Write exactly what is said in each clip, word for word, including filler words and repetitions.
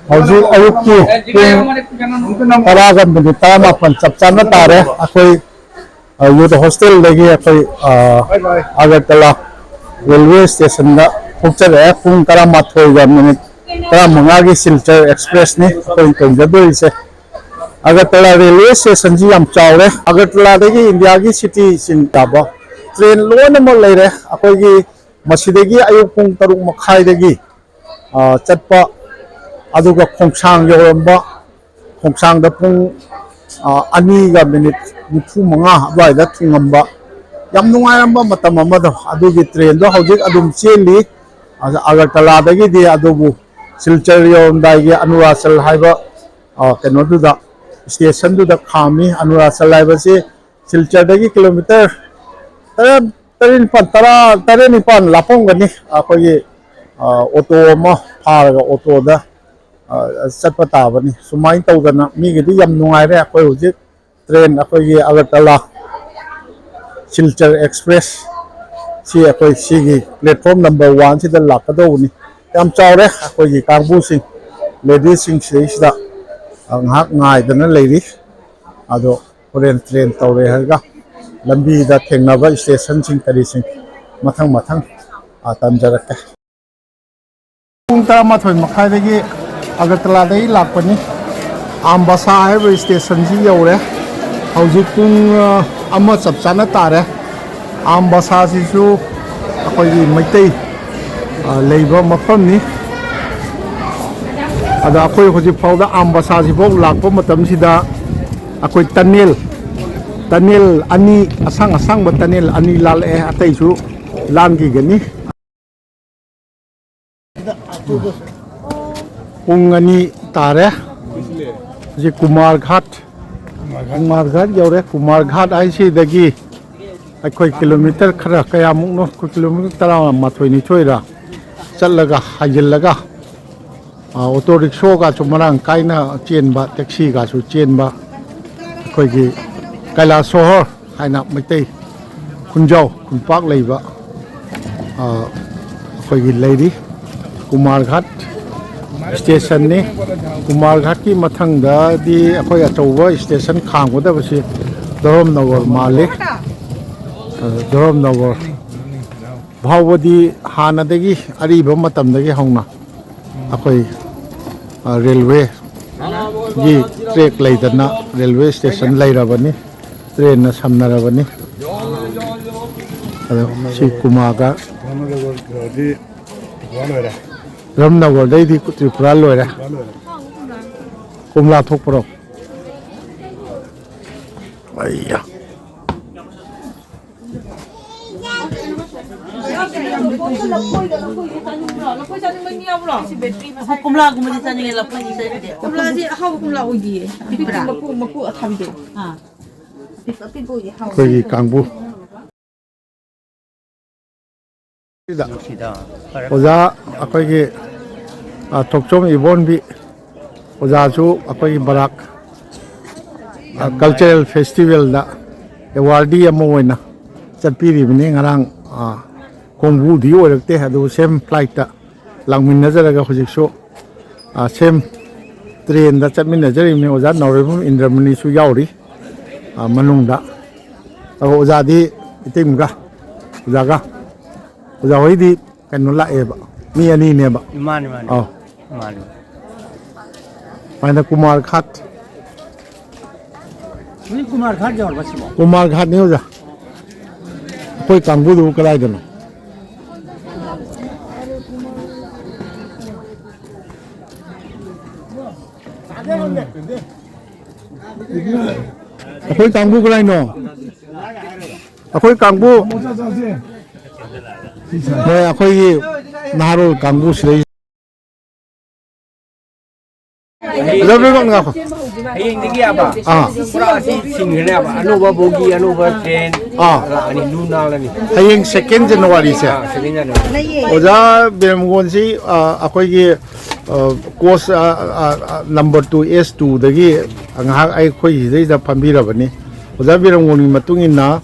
ꯍꯧꯖꯤꯛ ꯑꯌꯨꯛꯀꯤ ꯄꯨꯡ ꯇꯔꯥꯒ ꯃꯤꯅꯤꯠ ꯇꯔꯥꯃꯥꯄꯟ ꯆꯞ ꯆꯥꯅ ꯇꯥꯔꯦ꯫ ꯑꯩꯈꯣꯏ, ꯑ, ꯌꯨꯠ ꯍꯣꯁꯇꯦꯜꯗꯒꯤ ꯑꯩꯈꯣꯏ, ꯑ, ꯑꯒꯔꯇꯂꯥ ꯔꯦꯜꯋꯦ ꯁ꯭ꯇꯦꯁꯟꯗ ꯊꯣꯛꯆꯔꯛꯑꯦ꯫ ꯄꯨꯡ ꯇꯔꯥꯃꯥꯊꯣꯏꯒ ꯃꯤꯅꯤꯠ ꯇꯔꯥꯃꯉꯥꯒꯤ ꯁꯤꯜꯆꯔ ꯑꯦꯛꯁꯄ꯭ꯔꯦꯁꯅꯤ ꯑꯩꯈꯣꯏꯅ ꯇꯣꯡꯖꯗꯣꯏꯁꯦ꯫ ꯑꯒꯔꯇꯂꯥ ꯔꯦꯜꯋꯦ ꯁ꯭ꯇꯦꯁꯟꯁꯤ ꯌꯥꯝ ꯆꯥꯎꯔꯦ꯫ ꯑꯒꯔꯇꯂꯥꯗꯒꯤ ꯏꯟꯗꯤꯌꯥꯒꯤ ꯁꯤꯇꯤꯁꯤꯡ ꯇꯥꯕ ꯇ꯭ꯔꯦꯟ ꯂꯣꯏꯅꯃꯛ ꯂꯩꯔꯦ꯫ ꯑꯩꯈꯣꯏꯒꯤ ꯃꯁꯤꯗꯒꯤ ꯑꯌꯨꯛ ꯄꯨꯡ ꯇꯔꯨꯛ ꯃꯈꯥꯏꯗꯒꯤ, ꯑ, ꯆꯠꯄ, ꯑꯗꯨꯒ ꯈꯣꯡꯁꯥꯡ ꯌꯧꯔꯝꯕ, ꯈꯣꯡꯁꯥꯡꯗ ꯄꯨꯡ, ꯑ, ꯑꯅꯤꯒ ꯃꯤꯅꯤꯠ ꯅꯤꯐꯨ ꯃꯉꯥ ꯑꯗꯨꯋꯥꯏꯗ ꯊꯨꯡꯉꯝꯕ, ꯌꯥꯝ ꯅꯨꯡꯉꯥꯏꯔꯝꯕ ꯃꯇꯝ ꯑꯃꯗꯣ, ꯑꯗꯨꯒꯤ ꯇ꯭ꯔꯦꯟꯗꯣ ꯍꯧꯖꯤꯛ ꯑꯗꯨꯝ ꯆꯦꯜꯂꯤ꯫ ꯑ-, ꯑꯒꯔꯇꯂꯥꯗꯒꯤꯗꯤ, ꯑꯗꯨꯕꯨ ꯁꯤꯜꯆꯔ ꯌꯧꯔꯝꯗꯥꯏꯒꯤ ꯑꯅꯨꯔꯥꯆꯜ ꯍꯥꯏꯕ, ꯑ, ꯀꯩꯅꯣꯗꯨꯗ, ꯁ꯭ꯇꯦꯁꯟꯗꯨꯗ ꯈꯥꯝꯃꯤ꯫ ꯑꯅꯨꯔꯥꯆꯜ ꯍꯥꯏꯕꯁꯤ ꯁꯤꯜꯆꯔꯗꯒꯤ ꯀꯤꯂꯣꯃꯤꯇꯔ ꯇꯔꯥ, ꯇꯔꯦꯠ ꯅꯤꯄꯥꯜ, ꯇꯔꯥ, ꯇꯔꯦꯠ ꯅꯤꯄꯥꯜ ꯂꯥꯞꯄꯝꯒꯅꯤ꯫ ꯑꯩꯈꯣꯏꯒꯤ, ꯑ, ꯑꯣꯇꯣ ꯑꯃ ꯐꯥꯔꯒ ꯑꯣꯇꯣꯗ, ꯑ, ꯆꯠꯄ ꯇꯥꯕꯅꯤ꯫ ꯁꯨꯃꯥꯏꯅ ꯇꯧꯗꯅ ꯃꯤꯒꯤꯗꯤ ꯌꯥꯝ ꯅꯨꯡꯉꯥꯏꯔꯦ꯫ ꯑꯩꯈꯣꯏ ꯍꯧꯖꯤꯛ ꯇ꯭ꯔꯦꯟ, ꯑꯩꯈꯣꯏꯒꯤ ꯑꯒꯔꯇꯂꯥ ꯁꯤꯜꯆꯔ ꯑꯦꯛꯁꯄ꯭ꯔꯦꯁ ꯁꯤ ꯑꯩꯈꯣꯏ ꯁꯤꯒꯤ ꯄ꯭ꯂꯦꯠꯐꯣꯝ ꯅꯝꯕꯔ ꯋꯥꯟꯁꯤꯗ ꯂꯥꯛꯀꯗꯧꯕꯅꯤ꯫ ꯌꯥꯝ ꯆꯥꯎꯔꯦ꯫ ꯑꯩꯈꯣꯏꯒꯤ ꯀꯥꯡꯕꯨꯁꯤꯡ, ꯂꯦꯗꯤꯁꯁꯤꯡ ꯁꯤꯗꯩꯁꯤꯗ, ꯑ, ꯉꯥꯏꯍꯥꯛ ꯉꯥꯏꯗꯅ ꯂꯩꯔꯤ꯫ ꯑꯗꯣ ꯍꯣꯔꯦꯟ ꯇ꯭ꯔꯦꯟ ꯇꯧꯔꯦ ꯍꯥꯏꯔꯒ ꯂꯝꯕꯤꯗ ꯊꯦꯡꯅꯕ ꯁ꯭ꯇꯦꯁꯟꯁꯤꯡ ꯀꯔꯤꯁꯤꯡ ꯃꯊꯪ ꯃꯊꯪ, ꯑ, ꯇꯝꯖꯔꯛꯀꯦ꯫ ꯄꯨꯡ ꯇꯔꯥꯃꯥꯊꯣꯏ ꯃꯈꯥꯏꯗꯒꯤ ꯑꯒꯔꯇꯂꯥꯗꯒꯤ ꯂꯥꯛꯄꯅꯤ꯫ ꯑꯝꯕꯥꯁꯥ ꯍꯥꯏꯔꯤꯕ ꯁ꯭ꯇꯦꯁꯟꯁꯤ ꯌꯧꯔꯦ꯫ ꯍꯧꯖꯤꯛ ꯄꯨꯡ, ꯑ, ꯑꯃ ꯆꯞ ꯆꯥꯅ ꯇꯥꯔꯦ꯫ ꯑꯝꯕꯥꯁꯥꯁꯤꯁꯨ ꯑꯩꯈꯣꯏꯒꯤ ꯃꯩꯇꯩ, ꯑ, ꯂꯩꯕ ꯃꯐꯝꯅꯤ꯫ ꯑꯗ ꯑꯩꯈꯣꯏ ꯍꯧꯖꯤꯛ ꯐꯥꯎꯗ ꯑꯝꯕꯥꯁꯥꯁꯤꯐꯥꯎ ꯂꯥꯛꯄ ꯃꯇꯝꯁꯤꯗ ꯑꯩꯈꯣꯏ ꯇꯅꯦꯜ, ꯇꯅꯦꯜ ꯑꯅꯤ, ꯑꯁꯥꯡ ꯑꯁꯥꯡꯕ ꯇꯅꯦꯜ ꯑꯅꯤ ꯂꯥꯜꯂꯛꯑꯦ, ꯑꯇꯩꯁꯨ ꯂꯥꯟꯈꯤꯒꯅꯤ꯫ ꯄꯨꯡ ꯑꯅꯤ ꯇꯥꯔꯦ꯫ ꯍꯧꯖꯤꯛ ꯀꯨꯃꯥꯔ ꯘꯥꯠ, ꯀꯨꯃꯥꯔ ꯘꯥꯠ ꯌꯧꯔꯦ꯫ ꯀꯨꯃꯥꯔ ꯘꯥꯠ ꯍꯥꯏꯁꯤꯗꯒꯤ ꯑꯩꯈꯣꯏ ꯀꯤꯂꯣꯃꯤꯇꯔ ꯈꯔ ꯀꯌꯥꯃꯨꯛꯅꯣ, ꯑꯩꯈꯣꯏ ꯀꯤꯂꯣꯃꯤꯇꯔ ꯇꯔꯥꯃꯥꯊꯣꯏ ꯅꯤꯊꯣꯏꯔ ꯆꯠꯂꯒ ꯍꯥꯏꯖꯤꯜꯂꯒ ꯑ, ꯑꯣꯇꯣ ꯔꯤꯛꯁꯣꯒꯁꯨ ꯃꯔꯥꯡ ꯀꯥꯏꯅ ꯆꯦꯟꯕ, ꯇꯦꯛꯁꯤꯒꯁꯨ ꯆꯦꯟꯕ, ꯑꯩꯈꯣꯏꯒꯤ ꯀꯩꯂꯥꯁ ꯁꯣꯍꯣꯔ ꯍꯥꯏꯅ ꯃꯩꯇꯩ ꯈꯨꯟꯖꯥꯎ ꯈꯨꯟꯄꯥꯛ ꯂꯩꯕ, ꯑ, ꯑꯩꯈꯣꯏꯒꯤ ꯂꯩꯔꯤ꯫ ꯀꯨꯃꯥꯔ ꯘꯥꯠ ꯁ꯭ꯇꯦꯁꯟꯅꯤ꯫ ꯀꯨꯃꯥꯔ ꯘꯥꯠꯀꯤ ꯃꯊꯪꯗꯗꯤ ꯑꯩꯈꯣꯏ ꯑꯆꯧꯕ ꯁ꯭ꯇꯦꯁꯟ ꯈꯥꯝꯒꯗꯕꯁꯤ ꯙꯣꯔꯝꯅꯒꯔ ꯃꯥꯜꯂꯤ꯫ ꯑ, ꯙꯣꯔꯝꯅꯒꯔ ꯐꯥꯎꯕꯗꯤ ꯍꯥꯟꯅꯗꯒꯤ, ꯑꯔꯤꯕ ꯃꯇꯝꯗꯒꯤ ꯍꯧꯅ ꯑꯩꯈꯣꯏ, ꯑ, ꯔꯦꯜꯋꯦꯒꯤ ꯇ꯭ꯔꯦꯛ ꯂꯩꯗꯅ ꯔꯦꯜꯋꯦ ꯁ꯭ꯇꯦꯁꯟ ꯂꯩꯔꯕꯅꯤ, ꯇ꯭ꯔꯦꯟꯅ ꯁꯝꯅꯔꯕꯅꯤ꯫ ꯑꯗꯣ ꯁꯤ ꯀꯨꯃꯥꯔ ꯘꯥꯠ꯫ ꯙꯣꯔꯝꯅꯒꯔꯗꯩꯗꯤ ꯇ꯭ꯔꯤꯄꯨꯔꯥ ꯂꯣꯏꯔꯦ꯫ ꯀꯣꯝꯂꯥ ꯊꯣꯛꯄ꯭ꯔꯣ? ꯑꯩꯌꯥ꯫ ꯀꯣꯝꯂꯥꯒꯨꯝꯕꯗꯤ ꯆꯥꯅꯤꯡꯉꯦ, ꯂꯐꯣꯏꯗꯤ ꯆꯥꯅꯤꯡꯗꯦ꯫ ꯀꯣꯝꯂꯥꯁꯦ ꯑꯍꯥꯎꯕ ꯀꯣꯝꯂꯥ ꯑꯣꯏꯗꯤꯌꯦ꯫ ꯑꯄꯤꯛꯄ꯭ꯔꯥ? ꯃꯀꯨ, ꯃꯀꯨ ꯑꯊꯥꯕꯤꯗꯣ꯫ ꯑꯥ꯫ ꯑꯄꯤꯛ-, ꯑꯄꯤꯛꯄ ꯑꯣꯏꯗꯤ ꯍꯥꯎꯋꯦ꯫ ꯑꯩꯈꯣꯏꯒꯤ ꯀꯥꯡꯕꯨ꯫ ꯅꯨꯡꯁꯤꯗ꯫ ꯐꯔꯦ꯫ ꯑꯣꯖꯥ ꯑꯩꯈꯣꯏꯒꯤ, ꯑ, ꯊꯣꯛꯆꯣꯝ ꯏꯕꯣꯟꯕꯤ ꯑꯣꯖꯥꯁꯨ ꯑꯩꯈꯣꯏꯒꯤ ꯕꯔꯥꯛ, ꯑ, ꯌꯥꯝ ꯅꯨꯡꯉꯥꯏ꯫ ꯀꯜꯆꯔꯦꯜ ꯐꯦꯁꯇꯤꯚꯦꯜꯗ ꯑꯦꯋꯥꯔꯗꯤ ꯑꯃ ꯑꯣꯏꯅ ꯆꯠꯄꯤꯔꯤꯕꯅꯤ꯫ ꯉꯔꯥꯡ, ꯑ, ꯀꯣꯡꯕꯨꯗꯤ ꯑꯣꯏꯔꯛꯇꯦ, ꯑꯗꯨꯕꯨ ꯁꯦꯝ ꯐ꯭ꯂꯥꯏꯠꯇ ꯂꯥꯛꯃꯤꯟꯅꯖꯔꯒ ꯍꯧꯖꯤꯛꯁꯨ, ꯑ, ꯁꯦꯝ ꯇ꯭ꯔꯦꯟꯗ ꯆꯠꯃꯤꯟꯅꯖꯔꯤꯕꯅꯤ꯫ ꯑꯣꯖꯥ ꯅꯥꯎꯔꯦꯝꯕꯝ ꯏꯟꯗ꯭ꯔꯃꯅꯤꯁꯨ ꯌꯥꯎꯔꯤ, ꯑ, ꯃꯅꯨꯡꯗ꯫ ꯑꯗꯣ ꯑꯣꯖꯥꯗꯤ ꯏꯇꯩꯃꯒ, ꯑꯣꯖꯥꯒ, ꯑꯣꯖꯥ ꯍꯣꯏꯗꯤ ꯀꯩꯅꯣ ꯂꯥꯛꯑꯦꯕ, ꯃꯤ ꯑꯅꯤꯅꯦꯕ꯫ ꯃꯥꯅꯤ, ꯃꯥꯅꯤ꯫ ꯑꯧ꯫ ꯃꯥꯅꯤ꯫ ꯁꯨꯃꯥꯏꯅ ꯀꯨꯃꯥꯔ ꯘꯥꯠ꯫ ꯅꯣꯏ ꯀꯨꯃꯥꯔ ꯘꯥꯠ ꯌꯧꯔꯕ ꯁꯤꯕꯣ? ꯀꯨꯃꯥꯔ ꯘꯥꯠꯅꯤ ꯑꯣꯖꯥ꯫ ꯑꯩꯈꯣꯏ ꯀꯥꯡꯕꯨꯗꯨꯕꯨ ꯀꯗꯥꯏꯗꯅꯣ? ꯑꯩꯈꯣꯏ ꯀꯥꯡꯕꯨ ꯀꯗꯥꯏꯅꯣ? ꯑꯩꯈꯣꯏ ꯀꯥꯡꯕꯨ, ꯃꯣꯏ ꯑꯩꯈꯣꯏꯒꯤ ꯅꯍꯥꯔꯣꯜ ꯀꯥꯡꯕꯨ ꯁꯤꯗꯩ꯫ ꯑꯣꯖꯥ ꯕꯤꯔꯕꯜ ꯉꯥꯏꯈꯣ꯫ ꯍꯌꯦꯡꯗꯒꯤ ꯌꯥꯕ? ꯑꯥ꯫ ꯄꯨꯔꯥ ꯑꯁꯤ ꯁꯤꯟꯈ꯭ꯔꯅꯦꯕ꯫ ꯑꯅꯧꯕ ꯕꯣꯒꯤ, ꯑꯅꯧꯕ ꯇ꯭ꯔꯦꯟ ꯑꯥ꯫ ꯂꯥꯛꯑꯅꯤ, ꯂꯨ ꯅꯥꯜꯂꯅꯤ꯫ ꯍꯌꯦꯡ second January ꯁꯦ꯫ ꯑꯥ, second January꯫ ꯑꯣꯖꯥ ꯕꯤꯔꯃꯒꯣꯟꯁꯤ, ꯑꯥ, ꯑꯩꯈꯣꯏꯒꯤ ꯀꯣꯁ ꯅꯝꯕꯔ ꯇꯨ, ꯑꯦꯁ ꯇꯨꯗꯒꯤ ꯉꯥꯏꯍꯥꯛ ꯑꯩꯈꯣꯏ ꯁꯤꯗꯩꯗ ꯐꯝꯕꯤꯔꯕꯅꯤ꯫ ꯑꯣꯖꯥ ꯕꯤꯔꯝꯒꯣꯟꯒꯤ ꯃꯇꯨꯡ ꯏꯟꯅ,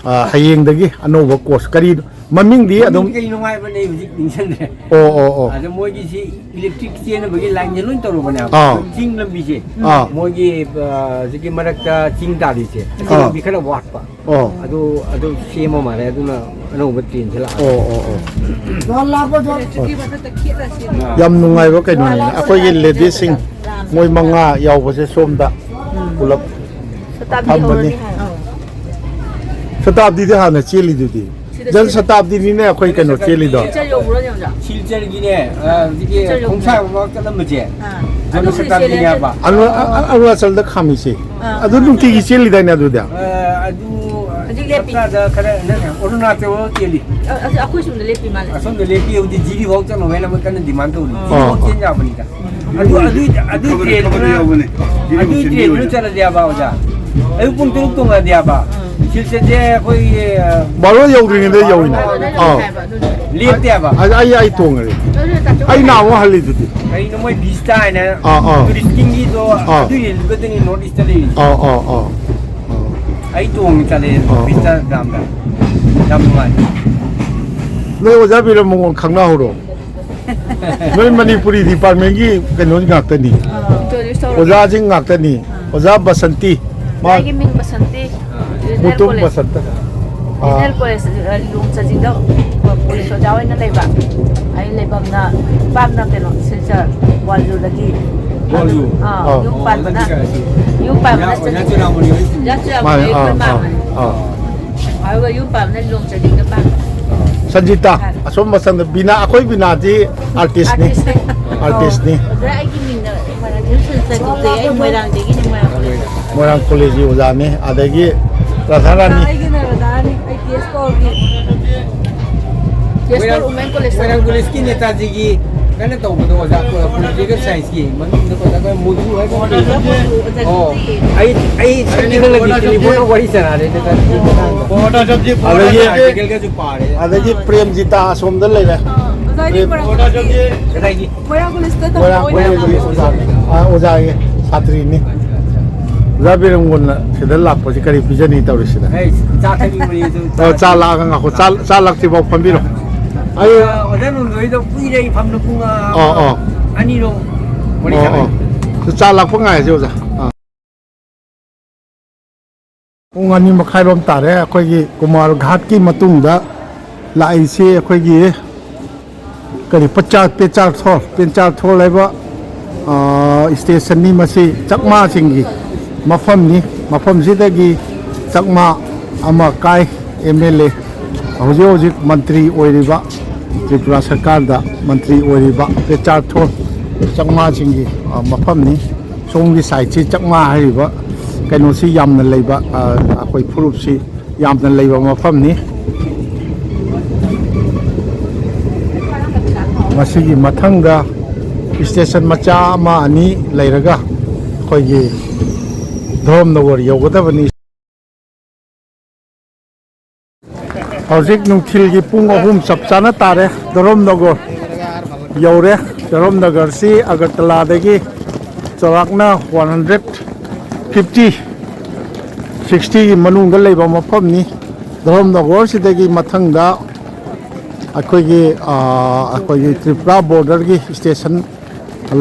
ꯑ, ꯍꯌꯦꯡꯗꯒꯤ ꯑꯅꯧꯕ ꯀꯣꯁ ꯀꯔꯤ ꯃꯃꯤꯡꯗꯤ ꯑꯗꯨꯝ? ꯃꯃꯤꯡꯗꯤ ꯀꯩꯅꯣ ꯍꯥꯏꯕꯅꯦ, ꯑꯩ ꯍꯧꯖꯤꯛ ꯅꯤꯡꯁꯤꯡꯗ꯭ꯔꯦ꯫ ꯑꯣ, ꯑꯣ, ꯑꯣ꯫ ꯑꯗ ꯃꯣꯏꯒꯤꯁꯤ ꯏꯂꯦꯛꯇ꯭ꯔꯤꯛ ꯆꯦꯟꯅꯕꯒꯤ ꯂꯥꯏꯟꯁꯦ ꯂꯣꯏ ꯇꯧꯔꯕꯅꯦꯕ꯫ ꯑꯥ꯫ ꯆꯤꯡ ꯂꯝꯕꯤꯁꯦ꯫ ꯑꯥ꯫ ꯃꯣꯏꯒꯤ, ꯑ, ꯍꯧꯖꯤꯛꯀꯤ ꯃꯔꯛꯇ ꯆꯤꯡ ꯇꯥꯔꯤꯁꯦ, ꯑꯁꯤ ꯑꯥ꯫ ꯂꯝꯕꯤ ꯈꯔ ꯋꯥꯠꯄ꯫ ꯑꯣ꯫ ꯑꯗꯨ, ꯑꯗꯨ ꯁꯦꯝꯃ ꯃꯥꯜꯂꯦ, ꯑꯗꯨꯅ ꯑꯅꯧꯕ ꯇ꯭ꯔꯦꯟꯁꯦ ꯂꯥꯛꯑꯦ꯫ ꯑꯣ, ꯑꯣ, ꯑꯣ꯫ ꯏꯂꯦꯛꯇ꯭ꯔꯤꯛꯀꯤ ꯃꯊꯛꯇ ꯈꯦꯠꯂ ꯁꯦꯝꯃꯦ꯫ ꯌꯥꯝ ꯅꯨꯡꯉꯥꯏꯕ ꯀꯩꯅꯣꯅꯤꯅꯦ꯫ ꯑꯩꯈꯣꯏꯒꯤ ꯂꯦꯗꯤꯁꯁꯤꯡ ꯃꯣꯏ ꯃꯉꯥ ꯌꯥꯎꯕꯁꯦ ꯁꯣꯝꯗ ꯄꯨꯂꯞ ꯁꯇꯥꯕꯗꯤ ꯐꯝꯕꯅꯤ꯫ ꯍꯧꯔꯅꯤ ꯍꯥꯏ꯫ ꯁꯇꯥꯕꯗꯤꯗꯤ ꯍꯥꯟꯅ ꯆꯦꯜꯂꯤꯗꯨꯗꯤ꯫ ꯁꯤꯗ ꯖꯟ ꯁꯤꯗ ꯁꯇꯥꯕꯗꯤꯅꯤꯅꯦ ꯑꯩꯈꯣꯏ ꯀꯩꯅꯣ ꯆꯦꯜꯂꯤꯗꯣ꯫ ꯁꯤꯜꯆꯔ ꯌꯧꯕ꯭ꯔꯣ ꯌꯦꯡꯉꯨꯖꯦ꯫ ꯁꯤꯜꯆꯔꯒꯤꯅꯦ, ꯑ, ꯍꯧꯖꯤꯛꯀꯤ ꯁꯤꯜꯆꯔ ꯌꯧꯕ꯭ꯔꯣ? ꯈꯣꯡꯁꯥꯡ ꯃꯃꯥꯡ ꯆꯠꯂꯝꯕꯁꯦ, ꯑꯥ꯫ ꯖꯟ ꯑꯗꯨꯕꯨꯗꯤ ꯁꯇꯥꯕꯗꯤꯅꯦ ꯆꯦꯜꯂꯦ꯫ ꯍꯥꯏꯕ꯫ ꯑꯔꯨ-, ꯑ-, ꯑ-, ꯑꯔꯨꯅꯥꯆꯜꯗ ꯈꯥꯝꯃꯤꯁꯦ꯫ ꯑꯥ꯫ ꯑꯗꯨ ꯅꯨꯡꯇꯤꯒꯤ ꯆꯦꯜꯂꯤꯗꯥꯏꯅꯦ ꯑꯗꯨꯗꯤ? ꯑ, ꯑꯗꯨ ꯍꯧꯖꯤꯛ ꯂꯦꯞꯄꯤ꯫ ꯍꯞꯇꯥꯗ ꯈꯔ ꯅꯠꯇꯦ, ꯑꯔꯨꯅꯥꯆꯜ ꯆꯦꯜꯂꯤ꯫ ꯑ-, ꯑ-, ꯑꯩꯈꯣꯏ ꯁꯣꯝꯗ ꯂꯦꯞꯄꯤ ꯃꯥꯜꯂꯦ꯫ ꯑꯁꯣꯝꯗ ꯂꯦꯞꯄꯤ ꯍꯧꯖꯤꯛ ꯖꯤꯔꯤ ꯐꯥꯎ ꯆꯠꯅꯕ ꯍꯥꯏꯅ ꯑꯃ ꯀꯟꯅ ꯗꯤꯃꯥꯟ ꯇꯧꯔꯤ꯫ ꯑꯥ꯫ ꯖꯤꯔꯤ ꯐꯥꯎ ꯆꯦꯟ ꯌꯥꯕꯅꯤꯗ꯫ ꯑꯗꯨ, ꯑꯗꯨ, ꯑꯗꯨ ꯈꯕꯔ, ꯇ꯭ꯔꯦꯟꯗꯨꯅ, ꯈꯕꯔ ꯌꯥꯎꯕꯅꯦ꯫ ꯖꯤꯔꯤ ꯑꯗꯨ ꯐꯥꯎ ꯆꯦꯟꯕꯤ ꯇ꯭ꯔꯦꯟꯗꯨꯅ ꯌꯥꯕꯅꯦ꯫ ꯆꯠꯂꯗꯤ ꯍꯥꯏꯕ ꯑꯣꯖꯥ꯫ ꯑꯌꯨꯛ ꯄꯨꯡ ꯇꯔꯨꯛ ꯇꯣꯡꯉꯗꯤ ꯍꯥꯏꯕ꯫ ꯁꯤꯜꯆꯔꯁꯦ ꯑꯩꯈꯣꯏꯒꯤ, ꯑ, ꯕꯥꯔꯣ ꯌꯧꯗ꯭ꯔꯤꯉꯩꯗ ꯌꯧꯏꯅꯦ꯫ ꯑꯥ꯫ ꯂꯦꯞꯇꯦ ꯍꯥꯏꯕ꯫ ꯑꯩ, ꯑꯩ, ꯑꯩ ꯇꯣꯡꯉꯦ꯫ ꯑꯩ ꯅꯍꯥꯟꯃꯨꯛ ꯍꯜꯂꯤꯗꯨꯗꯤ꯫ ꯀꯩꯅꯣ ꯃꯣꯏ ꯚꯤꯁꯇꯥ ꯍꯥꯏꯅ ꯑꯥ, ꯑꯥ꯫ ꯇꯨꯔꯤꯁꯀꯤꯡꯒꯤꯗꯣ ꯑꯥ꯫ ꯑꯗꯨ ꯔꯦꯜꯋꯦꯗꯅꯤ ꯅꯣꯔꯠ ꯏꯁꯇ ꯂꯩꯔꯤꯁꯦ꯫ ꯑꯥ, ꯑꯥ, ꯑꯥ꯫ ꯑꯥ꯫ ꯑꯩ ꯇꯣꯡꯉꯦ ꯆꯠꯂꯦ ꯑꯥ, ꯑꯥ꯫ ꯚꯤꯁꯇꯥ ꯒ꯭ꯔꯥꯝꯗ꯫ ꯌꯥꯝ ꯅꯨꯡꯉꯥꯏ꯫ ꯅꯣꯏ ꯑꯣꯖꯥ ꯕꯤꯔꯝ ꯃꯉꯣꯟ ꯈꯪꯅꯍꯧꯔꯣ꯫ ꯅꯣꯏ ꯃꯅꯤꯄꯨꯔꯤ ꯗꯤꯄꯥꯔꯠꯃꯦꯟꯒꯤ ꯀꯩꯅꯣ ꯉꯥꯛꯇꯅꯤ꯫ ꯏꯟꯇ꯭ꯔꯣꯗ꯭ꯌꯨꯁ ꯇꯧꯔꯒꯦ꯫ ꯑꯣꯖꯥꯁꯤꯡ ꯉꯥꯛꯇꯅꯤ꯫ ꯑꯥ꯫ ꯑꯣꯖꯥ ꯕꯁꯟꯇꯤ꯫ ꯃꯥ ꯑꯩꯒꯤ ꯃꯤꯡ ꯕꯁꯟꯇꯤ꯫ Regional Mutum college. ꯕꯁꯟꯇ꯫ ꯑꯥ꯫ ꯔꯤꯖꯅꯦꯜ ꯀꯣꯂꯦꯖ, ꯑ, ꯂꯤꯂꯣꯡ ꯆꯥꯖꯤꯡꯗ ꯀꯣꯂꯦꯖ ꯑꯣꯖꯥ ꯑꯣꯏꯅ ꯂꯩꯕ꯫ ꯑꯩ ꯂꯩꯐꯝꯅ, ꯏꯄꯥꯝꯅ ꯀꯩꯅꯣ, ꯁꯤꯜꯆꯔ, ꯒ꯭ꯋꯥꯂꯤꯌꯣꯔꯗꯒꯤ꯫ ꯒ꯭ꯋꯥꯂꯤꯌꯣꯔ? ꯑꯥ, ꯑꯥ, ꯌꯨꯝ ꯑꯣ, ꯄꯥꯟꯕꯅ, ꯑꯗꯨꯗꯤ ꯀꯥꯏ? ꯌꯨꯝ ꯄꯥꯟꯕꯅ ꯑꯣꯖꯥ, ꯑꯣꯖꯥ ꯆꯨꯔꯥꯃꯨꯅꯤ ꯍꯣꯏ꯫ ꯑꯣꯖꯥ ꯆꯨꯔꯥꯃꯨꯅꯤ ꯃꯥꯅꯦ, ꯑꯩꯈꯣꯏ ꯑꯥ, ꯑꯥ, ꯃꯥꯝꯃꯅꯤ꯫ ꯑꯥ꯫ ꯑꯗꯨꯒ ꯌꯨꯝ ꯄꯥꯟꯕꯅ ꯂꯤꯂꯣꯡ ꯆꯥꯖꯤꯡꯗ ꯄꯥꯟꯕ꯫ ꯁꯟꯖꯤꯇꯥ, ꯑꯁꯣꯝ ꯃꯁꯪꯗ ꯕꯤꯅꯥ, ꯑꯩꯈꯣꯏ ꯕꯤꯅꯥꯗꯤ ꯑꯥꯔꯇꯤꯁꯅꯤ꯫ ꯑꯥꯔꯇꯤꯁꯅꯦ꯫ ꯑꯥꯔꯇꯤꯁꯅꯤ꯫ ꯑꯣꯖꯥ, ꯑꯩꯒꯤ ꯃꯤꯡꯅ ꯏꯃꯥꯟꯅꯕꯤ ꯁꯟꯖꯤꯇꯥ ꯀꯧꯖꯩ꯫ ꯑꯩ ꯃꯣꯏꯔꯥꯡꯗꯒꯤꯅꯦ, ꯃꯣꯏꯔꯥꯡ ꯀꯣꯂꯦꯖ꯫ ꯃꯣꯏꯔꯥꯡ ꯀꯣꯂꯦꯖꯀꯤ ꯑꯣꯖꯥꯅꯤ꯫ ꯑꯗꯒꯤ ꯔꯥꯙꯥꯔꯥꯅꯤ꯫ ꯑꯩꯒꯤꯅ ꯔꯥꯙꯥꯔꯥꯅꯤ, ꯑꯩ ꯇꯦꯖꯄꯥꯜꯒꯤ꯫ ꯇꯦꯖꯄꯥꯜ ꯃꯣꯏꯔꯥꯡ, ꯋꯨꯃꯦꯟ ꯀꯣꯂꯦꯖ꯫ ꯃꯣꯏꯔꯥꯡ ꯀꯣꯂꯦꯖꯀꯤ ꯅꯦꯇꯥꯖꯤꯒꯤ ꯀꯟꯅ ꯇꯧꯕꯗꯣ ꯑꯣꯖꯥ, ꯄꯣꯂꯤꯇꯤꯀꯦꯜ ꯁꯥꯏꯟꯁꯀꯤ ꯃꯃꯤꯡꯗꯣ ꯑꯣꯖꯥ ꯃꯣꯗꯨ ꯍꯥꯏꯕ ꯑꯃ ꯂꯩꯕꯗꯣ꯫ ꯑꯣ, ꯑꯩ, ꯑꯩ ꯁꯛꯇꯤ ꯈꯪꯂꯛꯇꯦ, ꯇꯦꯂꯤꯐꯣꯟꯗ ꯋꯥꯔꯤ ꯁꯥꯟꯅꯔꯦ ꯅꯦꯇꯥꯖꯤꯒꯤ ꯃꯇꯥꯡꯗ꯫ ꯑꯗꯒꯤ, ꯑꯥꯔꯇꯤꯀꯜꯒꯁꯨ ꯄꯥꯔꯦ꯫ ꯑꯗꯒꯤ ꯄ꯭ꯔꯦꯝꯖꯤꯇꯥ ꯑꯁꯣꯝꯗ ꯂꯩꯔꯦ꯫ ꯀꯗꯥꯏꯗꯒꯤ ꯃꯣꯏꯔꯥꯡ ꯀꯣꯂꯦꯖꯇ ꯇꯝꯕ ꯃꯣꯏꯔꯥꯡ ꯑꯣꯏꯅ ꯀꯣꯂꯦꯖꯀꯤ ꯑꯣꯖꯥꯅꯤ꯫ ꯑꯥ, ꯑꯣꯖꯥꯒꯤ ꯁꯥꯇ꯭ꯔꯤꯅꯤ꯫ ꯑꯣꯖꯥ ꯕꯤꯔꯝꯒꯣꯟꯅ ꯁꯤꯗ ꯂꯥꯛꯄꯁꯤ ꯀꯔꯤ ꯄꯤꯖꯅꯤ ꯇꯧꯔꯤꯁꯤꯅ? ꯑꯩ ꯆꯥ ꯊꯛꯅꯤꯡꯕꯅꯤ ꯑꯗꯨ꯫ ꯑꯣ, ꯆꯥ ꯂꯥꯛꯑꯒ ꯉꯥꯏꯈꯣ꯫ ꯆꯥ, ꯆꯥ ꯂꯥꯛꯇ꯭ꯔꯤꯐꯥꯎ ꯐꯝꯕꯤꯔꯣ꯫ ꯑꯩ ꯑꯣꯖꯥ ꯅꯣꯡꯗꯣꯏꯗꯣ ꯀꯨꯏꯔꯦ ꯑꯩ ꯐꯝꯅ ꯄꯨꯡ, ꯑꯥ, ꯑꯣ, ꯑꯣ꯫ ꯑꯅꯤꯔꯣꯝ ꯋꯥꯔꯤ ꯑꯣ, ꯁꯥꯟꯅꯩ꯫ ꯑꯣ꯫ ꯆꯥ ꯂꯥꯛꯄ ꯉꯥꯏꯔꯁꯤ ꯑꯣꯖꯥ꯫ ꯑꯥ꯫ ꯄꯨꯡ ꯑꯅꯤ ꯃꯈꯥꯏꯔꯣꯝ ꯇꯥꯔꯦ꯫ ꯑꯩꯈꯣꯏꯒꯤ ꯀꯨꯃꯥꯔ ꯘꯥꯠꯀꯤ ꯃꯇꯨꯡꯗ ꯂꯥꯛꯏꯁꯤ ꯑꯩꯈꯣꯏꯒꯤ ꯀꯔꯤ ꯄꯆꯥ-, ꯄꯦꯆꯥꯔꯊꯣꯜ, ꯄꯦꯆꯥꯔꯊꯣꯜ ꯍꯥꯏꯕ, ꯑ, ꯁ꯭ꯇꯦꯁꯟꯅꯤ꯫ ꯃꯁꯤ ꯆꯛꯃꯥꯁꯤꯡꯒꯤ ꯃꯐꯝꯅꯤ꯫ ꯃꯐꯝꯁꯤꯗꯒꯤ ꯆꯛꯃꯥ ꯑꯃ ꯀꯥꯏ ꯑꯦꯝ ꯑꯦꯜ ꯑꯦ, ꯍꯧꯖꯤꯛ ꯍꯧꯖꯤꯛ ꯃꯟꯇ꯭ꯔꯤ ꯑꯣꯏꯔꯤꯕ, ꯇ꯭ꯔꯤꯄꯨꯔꯥ ꯁꯔꯀꯥꯔꯗ ꯃꯟꯇ꯭ꯔꯤ ꯑꯣꯏꯔꯤꯕ ꯄꯦꯆꯥꯔꯊꯣꯜ ꯆꯛꯃꯥꯁꯤꯡꯒꯤ, ꯑ, ꯃꯐꯝꯅꯤ꯫ ꯁꯣꯝꯒꯤ ꯁꯥꯏꯠꯁꯤ ꯆꯛꯃꯥ ꯍꯥꯏꯔꯤꯕ ꯀꯩꯅꯣꯁꯤ ꯌꯥꯝꯅ ꯂꯩꯕ, ꯑ, ꯑꯩꯈꯣꯏ ꯐꯨꯔꯨꯞꯁꯤ ꯌꯥꯝꯅ ꯂꯩꯕ ꯃꯐꯝꯅꯤ꯫ ꯃꯁꯤꯒꯤ ꯃꯊꯪꯗ ꯁ꯭ꯇꯦꯁꯟ ꯃꯆꯥ ꯑꯃ ꯑꯅꯤ ꯂꯩꯔꯒ ꯑꯩꯈꯣꯏꯒꯤ ꯙꯔꯝꯅꯒꯔ ꯌꯧꯒꯗꯕꯅꯤ꯫ ꯍꯧꯖꯤꯛ ꯅꯨꯡꯊꯤꯜꯒꯤ ꯄꯨꯡ ꯑꯍꯨꯝ ꯆꯞ ꯆꯥꯅ ꯇꯥꯔꯦ꯫ ꯙꯔꯝꯅꯒꯔ ꯌꯧꯔꯦ꯫ ꯙꯔꯝꯅꯒꯔꯁꯤ ꯑꯒꯔꯇꯂꯥꯗꯒꯤ ꯆꯥꯎꯔꯥꯛꯅ ꯋꯥꯟ ꯍꯟꯗ꯭ꯔꯦꯠ ꯐꯤꯐꯇꯤ, ꯁꯤꯛꯁꯇꯤꯒꯤ ꯃꯅꯨꯡꯗ ꯂꯩꯕ ꯃꯐꯝꯅꯤ꯫ ꯙꯔꯝꯅꯒꯔꯁꯤꯗꯒꯤ ꯃꯊꯪꯗ ꯑꯩꯈꯣꯏꯒꯤ, ꯑꯥ, ꯑꯩꯈꯣꯏꯒꯤ ꯇ꯭ꯔꯤꯄꯨꯔꯥ ꯕꯣꯔꯗꯔꯒꯤ ꯁ꯭ꯇꯦꯁꯟ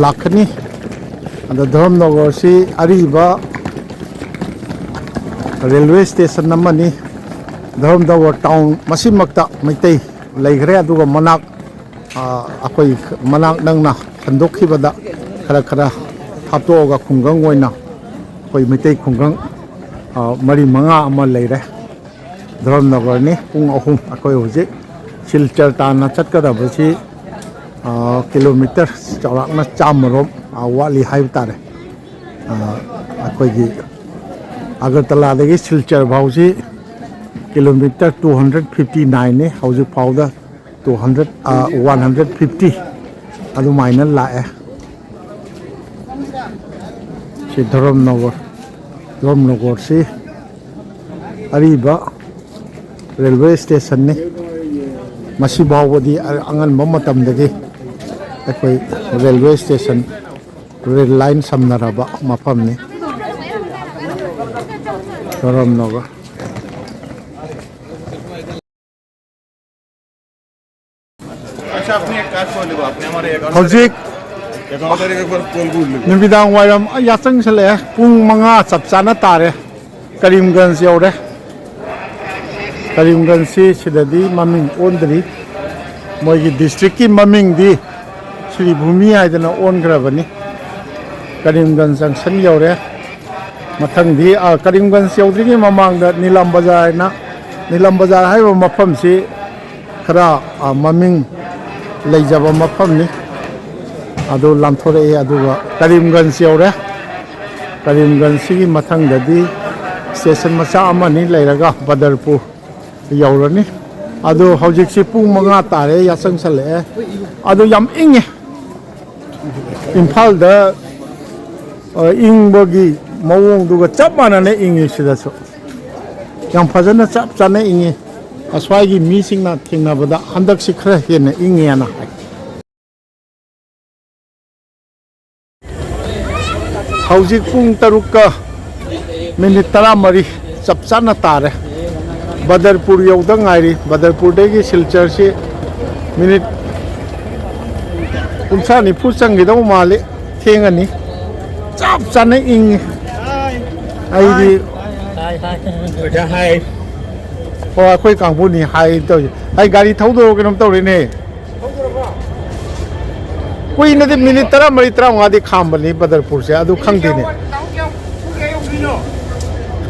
ꯂꯥꯛꯀꯅꯤ꯫ ꯑꯗ ꯙꯔꯝꯅꯒꯔꯁꯤ ꯑꯔꯤꯕ ꯔꯦꯜꯋꯦ ꯁ꯭ꯇꯦꯁꯟ ꯑꯃꯅꯤ꯫ ꯙꯔꯝꯅꯒꯔ ꯇꯥꯎꯟ ꯃꯁꯤꯃꯛꯇ ꯃꯩꯇꯩ ꯂꯩꯈ꯭ꯔꯦ꯫ ꯑꯗꯨꯒ ꯃꯅꯥꯛ, ꯑ, ꯑꯩꯈꯣꯏ ꯃꯅꯥꯛ ꯅꯛꯅ ꯁꯟꯗꯣꯛꯈꯤꯕꯗ ꯈꯔ ꯈꯔ ꯊꯥꯞꯇꯣꯛꯑꯒ ꯈꯨꯡꯒꯪ ꯑꯣꯏꯅ ꯑꯩꯈꯣꯏ ꯃꯩꯇꯩ ꯈꯨꯡꯒꯪ, ꯑ, ꯃꯔꯤ ꯃꯉꯥ ꯑꯃ ꯂꯩꯔꯦ꯫ ꯙꯔꯝꯅꯒꯔꯅꯤ꯫ ꯄꯨꯡ ꯑꯍꯨꯝ ꯑꯩꯈꯣꯏ ꯍꯧꯖꯤꯛ ꯁꯤꯜꯆꯔ ꯇꯥꯟꯅ ꯆꯠꯀꯗꯕꯁꯤ, ꯑ, ꯀꯤꯂꯣꯃꯤꯇꯔ ꯆꯥꯎꯔꯥꯛꯅ ꯆꯥꯝꯃꯔꯣꯝ, ꯑ, ꯋꯥꯠꯂꯤ ꯍꯥꯏꯕ ꯇꯥꯔꯦ꯫ ꯑ, ꯑꯩꯈꯣꯏꯒꯤ ꯑꯒꯔꯇꯂꯥꯗꯒꯤ ꯁꯤꯜꯆꯔ ꯐꯥꯎꯁꯤ ꯀꯤꯂꯣꯃꯤꯇꯔ ꯇꯨ ꯍꯟꯗ꯭ꯔꯦꯠ ꯐꯤꯐꯇꯤ ꯅꯥꯏꯟꯅꯤ꯫ ꯍꯧꯖꯤꯛ ꯐꯥꯎꯗ ꯇꯨ ꯍꯟꯗ꯭ꯔꯦꯠ, ꯑ, ꯋꯥꯟ ꯍꯟꯗ꯭ꯔꯦꯠ ꯐꯤꯐꯇꯤ ꯑꯗꯨꯃꯥꯏꯅ ꯂꯥꯛꯑꯦ꯫ ꯁꯤ ꯙꯔꯝꯅꯒꯔ, ꯙꯔꯝꯅꯒꯔꯁꯤ ꯑꯔꯤꯕ ꯔꯦꯜꯋꯦ ꯁ꯭ꯇꯦꯁꯟꯅꯤ꯫ ꯃꯁꯤ ꯐꯥꯎꯕꯗꯤ ꯑꯉꯟꯕ ꯃꯇꯝꯗꯒꯤ ꯑꯩꯈꯣꯏ ꯔꯦꯜꯋꯦ ꯁ꯭ꯇꯦꯁꯟ, ꯔꯦꯜ ꯂꯥꯏꯟ ꯁꯝꯅꯔꯕ ꯃꯐꯝꯅꯤ꯫ ꯀꯔꯝꯅꯒ? अच्छा, अपनी एक कार खोल लो, आपने हमारे account ꯍꯧꯖꯤꯛ account एक बार खोल लो। ꯅꯨꯃꯤꯗꯥꯡ ꯋꯥꯏꯔꯝ ꯌꯥꯆꯪꯁꯜꯂꯛꯑꯦ, ꯄꯨꯡ ꯃꯉꯥ ꯆꯞ ꯆꯥꯅ ꯇꯥꯔꯦ꯫ ꯀꯔꯤꯝꯒꯟꯖ ꯌꯧꯔꯦ꯫ ꯀꯔꯤꯝꯒꯟꯖꯁꯤ ꯁꯤꯗꯗꯤ ꯃꯃꯤꯡ ꯑꯣꯟꯗ꯭ꯔꯤ꯫ ꯃꯣꯏꯒꯤ ꯗꯤꯁꯇ꯭ꯔꯤꯛꯀꯤ ꯃꯃꯤꯡꯗꯤ ꯁ꯭ꯔꯤ ꯚꯨꯃꯤ ꯍꯥꯏꯗꯅ ꯑꯣꯟꯈ꯭ꯔꯕꯅꯤ꯫ ꯀꯔꯤꯝꯒꯟꯖ ꯖꯪꯁꯟ ꯌꯧꯔꯦ꯫ ꯃꯊꯪꯗꯤ, ꯑ, ꯀꯔꯤꯝꯒꯟꯖ ꯌꯧꯗ꯭ꯔꯤꯉꯩ ꯃꯃꯥꯡꯗ ꯅꯤꯂꯝ ꯕꯖꯥꯔ ꯍꯥꯏꯅ, ꯅꯤꯂꯝ ꯕꯖꯥꯔ ꯍꯥꯏꯔꯤꯕ ꯃꯐꯝꯁꯤ ꯈꯔ, ꯑ, ꯃꯃꯤꯡ ꯂꯩꯖꯕ ꯃꯐꯝꯅꯤ꯫ ꯑꯗꯨ ꯂꯥꯟꯊꯣꯔꯛꯑꯦ, ꯑꯗꯨꯒ ꯀꯔꯤꯝꯒꯟꯖ ꯌꯧꯔꯦ꯫ ꯀꯔꯤꯝꯒꯟꯖꯁꯤꯒꯤ ꯃꯊꯪꯗꯗꯤ ꯁ꯭ꯇꯦꯁꯟ ꯃꯆꯥ ꯑꯃꯅꯤ ꯂꯩꯔꯒ ꯕꯗꯔꯄꯨꯔ ꯌꯧꯔꯅꯤ꯫ ꯑꯗꯣ ꯍꯧꯖꯤꯛꯁꯤ ꯄꯨꯡ ꯃꯉꯥ ꯇꯥꯔꯦ, ꯌꯥꯆꯪꯁꯜꯂꯛꯑꯦ꯫ ꯑꯗꯣ ꯌꯥꯝ ꯏꯪꯉꯦ꯫ ꯏꯝꯐꯥꯜꯗ, ꯑ, ꯏꯪꯕꯒꯤ ꯃꯑꯣꯡꯗꯨꯒ ꯆꯞ ꯃꯥꯟꯅꯅ ꯏꯪꯉꯤ ꯁꯤꯗꯁꯨ꯫ ꯌꯥꯝ ꯐꯖꯅ ꯆꯞ ꯆꯥꯅ ꯏꯪꯉꯤ꯫ ꯑꯁ꯭ꯋꯥꯏꯒꯤ ꯃꯤꯁꯤꯡꯅ ꯊꯦꯡꯅꯕꯗ ꯍꯟꯗꯛꯁꯤ ꯈꯔ ꯍꯦꯟꯅ ꯏꯪꯉꯦꯅ ꯍꯥꯏ꯫ ꯍꯧꯖꯤꯛ ꯄꯨꯡ ꯇꯔꯨꯛꯀ ꯃꯤꯅꯤꯠ ꯇꯔꯥꯃꯔꯤ ꯆꯞ ꯆꯥꯅ ꯇꯥꯔꯦ꯫ ꯕꯗꯔꯄꯨꯔ ꯌꯧꯗ ꯉꯥꯏꯔꯤ꯫ ꯕꯗꯔꯄꯨꯔꯗꯒꯤ ꯁꯤꯜꯆꯔꯁꯤ ꯃꯤꯅꯤꯠ ꯀꯨꯟꯊ꯭ꯔꯥ ꯅꯤꯐꯨ ꯆꯪꯈꯤꯗꯧ ꯃꯥꯜꯂꯤ꯫ ꯊꯦꯡꯉꯅꯤ꯫ ꯆꯞ ꯆꯥꯅ ꯏꯪꯉꯤ꯫ ꯑꯩꯗꯤ ꯍꯥꯏ, ꯍꯥꯏ꯫ ꯑꯣ, ꯑꯩꯈꯣꯏ ꯀꯥꯡꯕꯨꯅꯤ ꯍꯥꯏ ꯇꯧꯔꯤ꯫ ꯑꯩ ꯒꯥꯔꯤ ꯊꯧꯗꯣꯔꯣ ꯀꯩꯅꯣꯝ ꯇꯧꯔꯤꯅꯦ꯫ ꯀꯨꯏꯅꯗꯤ, ꯃꯤꯅꯤꯠ ꯇꯔꯥꯃꯔꯤ ꯇꯔꯥꯃꯉꯥꯗꯤ ꯈꯥꯝꯕꯅꯤ ꯕꯗꯔꯄꯨꯔꯁꯦ, ꯑꯗꯨ ꯈꯪꯗꯦꯅꯦ꯫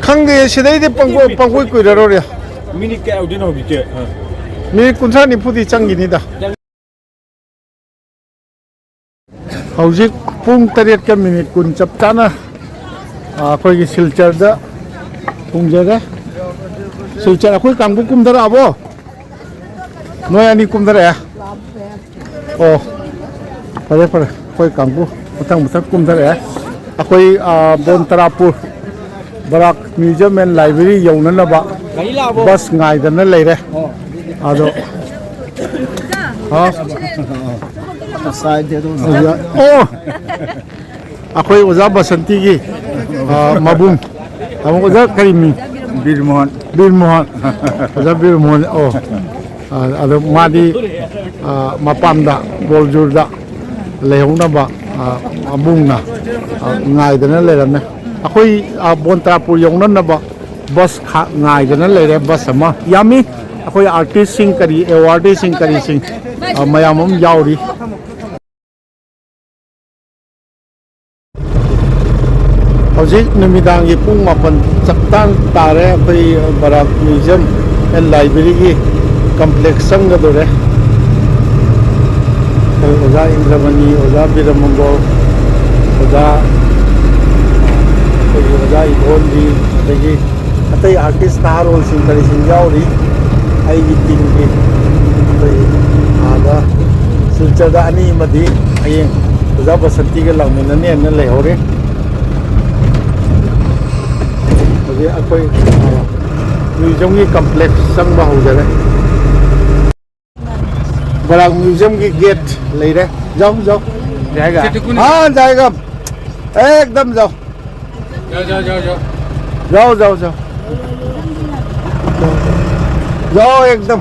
ꯈꯪꯗꯦ, ꯁꯤꯗꯩꯗꯤ ꯄꯪꯀꯣꯏ, ꯄꯪꯀꯣꯏ ꯀꯨꯏꯔꯔꯣꯏ꯫ ꯃꯤꯅꯤꯠ ꯀꯌꯥ ꯑꯣꯏꯗꯣꯏꯅꯣ ꯍꯧꯖꯤꯛꯁꯦ? ꯑꯥ꯫ ꯃꯤꯅꯤꯠ ꯀꯨꯟꯊ꯭ꯔꯥ ꯅꯤꯐꯨꯗꯤ ꯆꯪꯈꯤꯅꯤꯗ꯫ ꯍꯧꯖꯤꯛ ꯄꯨꯡ ꯇꯔꯦꯠꯀ ꯃꯤꯅꯤꯠ ꯀꯨꯟ ꯆꯞ ꯆꯥꯅ, ꯑ, ꯑꯩꯈꯣꯏꯒꯤ ꯁꯤꯜꯆꯔꯗ ꯊꯨꯡꯖꯔꯦ꯫ ꯁꯤꯜꯆꯔ, ꯑꯩꯈꯣꯏ ꯀꯥꯡꯕꯨ ꯀꯨꯝꯊꯔꯛꯑꯕꯣ? ꯅꯣꯏ ꯑꯅꯤ ꯀꯨꯝꯊꯔꯛꯑꯦ? ꯑꯣ, ꯐꯔꯦ, ꯐꯔꯦ꯫ ꯑꯩꯈꯣꯏ ꯀꯥꯡꯕꯨ ꯃꯊꯪ ꯃꯊꯪ ꯀꯨꯝꯊꯔꯛꯑꯦ꯫ ꯑꯩꯈꯣꯏ, ꯑ, ꯕꯣꯟ ꯇꯔꯥꯄꯨꯔ ꯕꯔꯥꯛ Museum and Library ꯌꯧꯅꯅꯕ ꯕꯁ ꯉꯥꯏꯗꯅ ꯂꯩꯔꯦ꯫ ꯑꯗꯣ ꯍꯥ? ꯑꯣꯖꯥ, ꯑꯣ! ꯑꯩꯈꯣꯏ ꯑꯣꯖꯥ ꯕꯁꯟꯇꯤꯒꯤ, ꯑ, ꯃꯕꯨꯡ꯫ ꯑꯃꯨꯛ ꯑꯣꯖꯥ ꯀꯔꯤ ꯃꯤꯡ? ꯕꯤꯔꯃꯣꯍꯟ꯫ ꯕꯤꯔꯃꯣꯍꯟ꯫ ꯑꯣꯖꯥ ꯕꯤꯔꯃꯣꯍꯟ, ꯑꯣ꯫ ꯑ, ꯑꯗꯣ ꯃꯥꯗꯤ, ꯑ, ꯃꯄꯥꯟꯗ ꯒꯣꯜꯖꯨꯔꯗ ꯂꯩꯍꯧꯅꯕ, ꯑ, ꯃꯕꯨꯡꯅ, ꯑ, ꯉꯥꯏꯗꯅ ꯂꯩꯔꯝꯃꯦ꯫ ꯑꯩꯈꯣꯏ, ꯑ, ꯕꯣꯟꯇꯥꯄꯨꯔ ꯌꯧꯅꯅꯕ ꯕꯁ ꯈꯥ-, ꯉꯥꯏꯗꯅ ꯂꯩꯔꯦ, ꯕꯁ ꯑꯃ꯫ ꯌꯥꯝꯃꯤ꯫ ꯑꯩꯈꯣꯏ ꯑꯥꯔꯇꯤꯁꯁꯤꯡ ꯀꯔꯤ, ꯑꯦꯋꯥꯔꯗꯤꯁꯤꯡ ꯀꯔꯤꯁꯤꯡ, ꯑ, ꯃꯌꯥꯝ ꯑꯃ ꯌꯥꯎꯔꯤ꯫ ꯍꯧꯖꯤꯛ ꯅꯨꯃꯤꯗꯥꯡꯒꯤ ꯄꯨꯡ ꯃꯥꯄꯟ ꯆꯞ ꯆꯥꯅ ꯇꯥꯔꯦ꯫ ꯑꯩꯈꯣꯏ ꯕꯔꯥꯛ ꯃ꯭ꯌꯨꯖꯤꯌꯝ ꯑꯦꯟ ꯂꯥꯏꯕ꯭ꯔꯦꯔꯤꯒꯤ ꯀꯝꯄ꯭ꯂꯦꯛꯁ ꯆꯪꯒꯗꯧꯔꯦ꯫ ꯑꯩꯈꯣꯏ ꯑꯣꯖꯥ ꯏꯟꯗ꯭ꯔꯃꯅꯤ, ꯑꯣꯖꯥ ꯕꯤꯔꯃꯪꯒꯣꯜ, ꯑꯣꯖꯥ, ꯑꯩꯈꯣꯏꯒꯤ ꯑꯣꯖꯥ ꯏꯕꯣꯟꯕꯤ, ꯑꯗꯒꯤ ꯑꯇꯩ ꯑꯥꯔꯇꯤꯁ ꯅꯍꯥꯔꯣꯜꯁꯤꯡ ꯀꯔꯤꯁꯤꯡ ꯌꯥꯎꯔꯤ꯫ ꯑꯩꯒꯤ ꯇꯤꯝꯒꯤ ꯑꯩꯈꯣꯏ ꯑꯥꯗ ꯁꯤꯜꯆꯔꯗ ꯑꯅꯤ ꯑꯃꯗꯤ ꯍꯌꯦꯡ ꯑꯣꯖꯥ ꯕꯁꯟꯇꯤꯒ ꯂꯥꯛꯃꯤꯟꯅꯅꯦꯅ ꯂꯩꯍꯧꯔꯤ꯫ ꯍꯧꯖꯤꯛ ꯑꯩꯈꯣꯏ ꯃ꯭ꯌꯨꯖꯤꯌꯝꯒꯤ ꯀꯝꯄ꯭ꯂꯦꯛꯁ ꯆꯪꯕ ꯍꯧꯖꯔꯦ꯫ ꯕꯔꯥꯛ ꯃ꯭ꯌꯨꯖꯤꯌꯝꯒꯤ ꯒꯦꯠ ꯂꯩꯔꯦ꯫ ꯖꯥꯎ, ꯖꯥꯎ꯫ ꯖꯥꯏꯒꯥ? हाँ, जाएगा। एकदम जाओ। जाओ, जाओ, जाओ, जाओ। जाओ, जाओ, जाओ। जाओ, एकदम।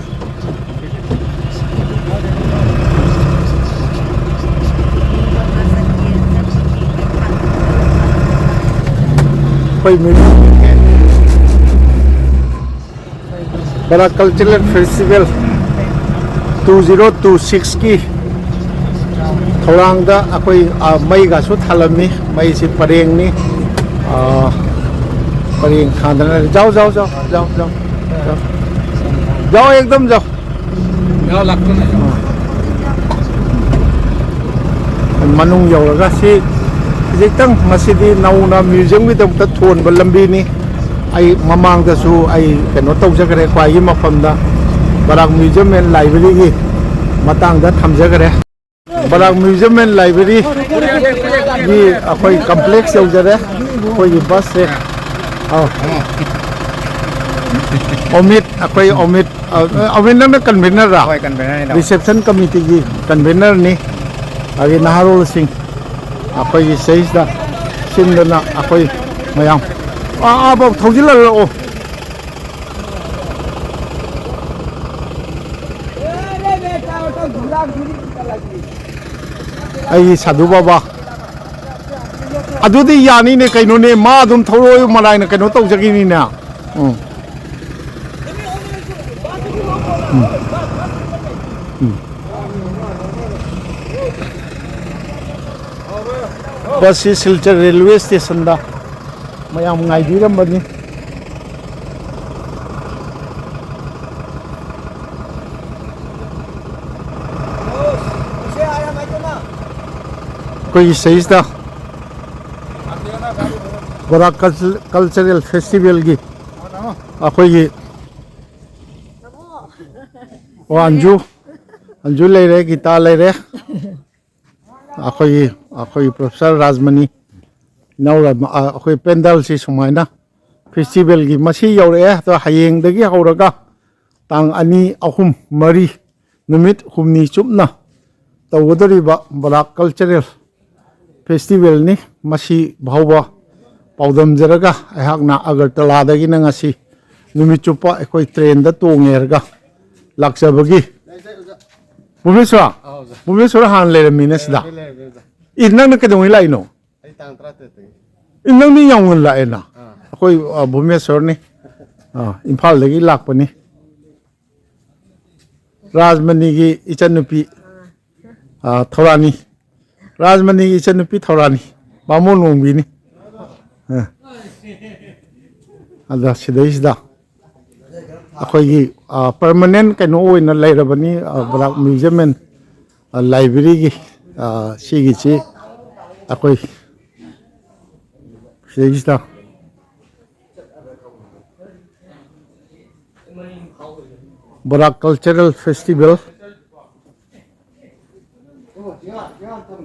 कोई मिल Barak cultural festival two zero two ꯁꯤꯛꯁꯀꯤ ꯊꯧꯔꯥꯡꯗ ꯑꯩꯈꯣꯏ, ꯑ, ꯃꯩꯒꯁꯨ ꯊꯥꯜꯂꯝꯃꯤ꯫ ꯃꯩꯁꯤ ꯄꯔꯦꯡꯅꯤ꯫ ꯑ, ꯄꯔꯦꯡ ꯊꯥꯟꯗꯅ ꯂꯩ꯫ जाओ, जाओ, जाओ, जाओ, जाओ, जाओ। जाओ, एकदम जाओ। ꯌꯥꯎ ꯂꯥꯛꯇꯣꯏꯅꯦ꯫ ꯃꯅꯨꯡ ꯌꯧꯔꯒ ꯁꯤ ꯈꯖꯤꯛꯇꯪ, ꯃꯁꯤꯗꯤ ꯅꯧꯅ ꯃ꯭ꯌꯨꯖꯤꯌꯝꯒꯤꯗꯃꯛꯇ ꯊꯣꯟꯕ ꯂꯝꯕꯤꯅꯤ꯫ ꯑꯩ ꯃꯃꯥꯡꯗꯁꯨ ꯑꯩ ꯀꯩꯅꯣ ꯇꯧꯖꯈ꯭ꯔꯦ, ꯈ꯭ꯋꯥꯏꯒꯤ ꯃꯐꯝꯗ ꯕꯔꯥꯛ ꯃ꯭ꯌꯨꯖꯤꯌꯝ ꯑꯦꯟ ꯂꯥꯏꯕ꯭ꯔꯦꯔꯤꯒꯤ ꯃꯇꯥꯡꯗ ꯊꯝꯖꯈ꯭ꯔꯦ꯫ ꯕꯔꯥꯛ ꯃ꯭ꯌꯨꯖꯤꯌꯝ ꯑꯦꯟ ꯂꯥꯏꯕ꯭ꯔꯦꯔꯤꯒꯤ ꯑꯩꯈꯣꯏ ꯀꯝꯄ꯭ꯂꯦꯛꯁ ꯌꯧꯖꯔꯦ꯫ ꯑꯩꯈꯣꯏꯒꯤ ꯕꯁꯁꯦ, ꯑꯧ, ꯑꯣꯃꯤꯠ, ꯑꯩꯈꯣꯏ ꯑꯣꯃꯤꯠ, ꯑ, ꯑꯣꯃꯤꯠ, ꯅꯪꯅ ꯀꯟꯚꯦꯅꯔꯔꯥ? ꯍꯣꯏ, ꯀꯟꯚꯦꯅꯔꯅꯤ, ꯏꯇꯥꯎ꯫ ꯔꯤꯁꯦꯞꯁꯟ ꯀꯃꯤꯇꯤꯒꯤ ꯀꯟꯚꯦꯅꯔꯅꯤ꯫ ꯑꯗꯒꯤ ꯅꯍꯥꯔꯣꯜꯁꯤꯡ ꯑꯩꯈꯣꯏꯒꯤ ꯁꯤꯗꯩꯁꯤꯗ ꯁꯤꯟꯗꯅ ꯑꯩꯈꯣꯏ ꯃꯌꯥꯝ ꯑꯥ, ꯑꯥꯐꯥꯎ ꯊꯧꯖꯤꯜꯍꯜꯂꯛꯑꯣ꯫ ꯑꯩꯒꯤ ꯁꯥꯙꯨ ꯕꯥꯕꯥ꯫ ꯑꯗꯨꯗꯤ ꯌꯥꯅꯤꯅꯦ ꯀꯩꯅꯣꯅꯦ, ꯃꯥ ꯑꯗꯨꯝ ꯊꯧꯔꯛꯑꯣ, ꯃꯔꯥꯏꯅ ꯀꯩꯅꯣ ꯇꯧꯖꯈꯤꯅꯤꯅꯦ꯫ ꯎꯝ꯫ ꯎꯝ꯫ ꯎꯝ꯫ ꯕꯁꯁꯤ ꯁꯤꯜꯆꯔ ꯔꯦꯜꯋꯦ ꯁ꯭ꯇꯦꯁꯟꯗ ꯃꯌꯥꯝ ꯉꯥꯏꯕꯤꯔꯝꯕꯅꯤ꯫ ꯑꯩꯈꯣꯏꯒꯤ ꯁꯤꯗꯩꯁꯤꯗ ꯕꯣꯔꯥꯛ ꯀꯜꯆ-, ꯀꯜꯆꯔꯦꯜ ꯐꯦꯁꯇꯤꯚꯦꯜꯒꯤ ꯑꯩꯈꯣꯏꯒꯤ, ꯑꯣ, ꯑꯟꯖꯨ, ꯑꯟꯖꯨ ꯂꯩꯔꯦ, ꯒꯤꯇꯥ ꯂꯩꯔꯦ, ꯑꯩꯈꯣꯏꯒꯤ, ꯑꯩꯈꯣꯏꯒꯤ ꯄ꯭ꯔꯣꯐꯦꯁꯔ ꯔꯥꯖꯃꯅꯤ, ꯏꯅꯥꯎ ꯔꯥꯖꯃ-, ꯑ, ꯑꯩꯈꯣꯏ ꯄꯦꯟꯗꯜꯁꯤ ꯁꯨꯃꯥꯏꯅ ꯐꯦꯁꯇꯤꯚꯦꯜꯒꯤ ꯃꯁꯤ ꯌꯧꯔꯛꯑꯦ꯫ ꯑꯗꯣ ꯍꯌꯦꯡꯗꯒꯤ ꯍꯧꯔꯒ ꯇꯥꯡ ꯑꯅꯤ, ꯑꯍꯨꯝ, ꯃꯔꯤ, ꯅꯨꯃꯤꯠ ꯍꯨꯝꯅꯤ ꯆꯨꯞꯅ ꯇꯧꯒꯗꯧꯔꯤꯕ ꯕꯣꯔꯥꯛ ꯀꯜꯆꯔꯦꯜ ꯐꯦꯁꯇꯤꯚꯦꯜꯅꯤ꯫ ꯃꯁꯤ ꯐꯥꯎꯕ ꯄꯥꯎꯗꯝꯖꯔꯒ ꯑꯩꯍꯥꯛꯅ ꯑꯒꯔꯇꯂꯥꯗꯒꯤꯅ ꯉꯁꯤ ꯅꯨꯃꯤꯠ ꯆꯨꯞꯄ ꯑꯩꯈꯣꯏ ꯇ꯭ꯔꯦꯟꯗ ꯇꯣꯡꯉꯦ ꯍꯥꯏꯔꯒ ꯂꯥꯛꯆꯕꯒꯤ꯫ ꯂꯩꯖꯩ, ꯑꯣꯖꯥ꯫ ꯚꯨꯕꯅꯦꯁꯣꯔ? ꯑꯥ, ꯑꯣꯖꯥ꯫ ꯚꯨꯕꯅꯦꯁꯣꯔ ꯍꯥꯟꯅ ꯂꯩꯔꯝꯃꯤꯅ ꯁꯤꯗ꯫ ꯂꯩꯔꯝꯃꯦ, ꯂꯩꯔꯝꯃꯦ, ꯑꯣꯖꯥ꯫ ꯑꯦ, ꯅꯪꯅ ꯀꯩꯗꯧꯉꯩ ꯂꯥꯛꯏꯅꯣ? ꯑꯩ ꯇꯥꯡ ꯇꯔꯥꯇꯔꯦꯠꯇꯒꯤ꯫ ꯑꯦ, ꯅꯪꯗꯤ ꯌꯥꯝ ꯉꯟꯅ ꯂꯥꯛꯑꯦꯅ꯫ ꯑꯥ꯫ ꯑꯩꯈꯣꯏ, ꯑ, ꯚꯨꯕꯅꯦꯁꯣꯔꯅꯤ꯫ ꯑꯥ, ꯏꯝꯐꯥꯜꯗꯒꯤ ꯂꯥꯛꯄꯅꯤ꯫ ꯔꯥꯖꯃꯅꯤꯒꯤ ꯏꯆꯟꯅꯨꯄꯤ, ꯑꯥ, ꯊꯧꯔꯥꯅꯤ꯫ ꯔꯥꯖꯃꯅꯤꯒꯤ ꯏꯆꯟꯅꯨꯄꯤ ꯊꯧꯔꯥꯅꯤ꯫ ꯕꯥꯃꯣꯟ ꯂꯣꯝꯒꯤꯅꯤ꯫ ꯑꯥ꯫ ꯑꯗ ꯁꯤꯗꯩꯁꯤꯗ ꯑꯩꯈꯣꯏꯒꯤ, ꯑ, ꯄꯔꯃꯅꯦꯟ ꯀꯩꯅꯣ ꯑꯣꯏꯅ ꯂꯩꯔꯕꯅꯤ, ꯑ, ꯕꯣꯔꯥꯛ ꯃ꯭ꯌꯨꯖꯤꯌꯝ ꯑꯦꯟ, ꯑ, ꯂꯥꯏꯕ꯭ꯔꯦꯔꯤꯒꯤ, ꯑ, ꯁꯤꯒꯤꯁꯤ ꯑꯩꯈꯣꯏ ꯁꯤꯗꯩꯁꯤꯗ Barak cultural festival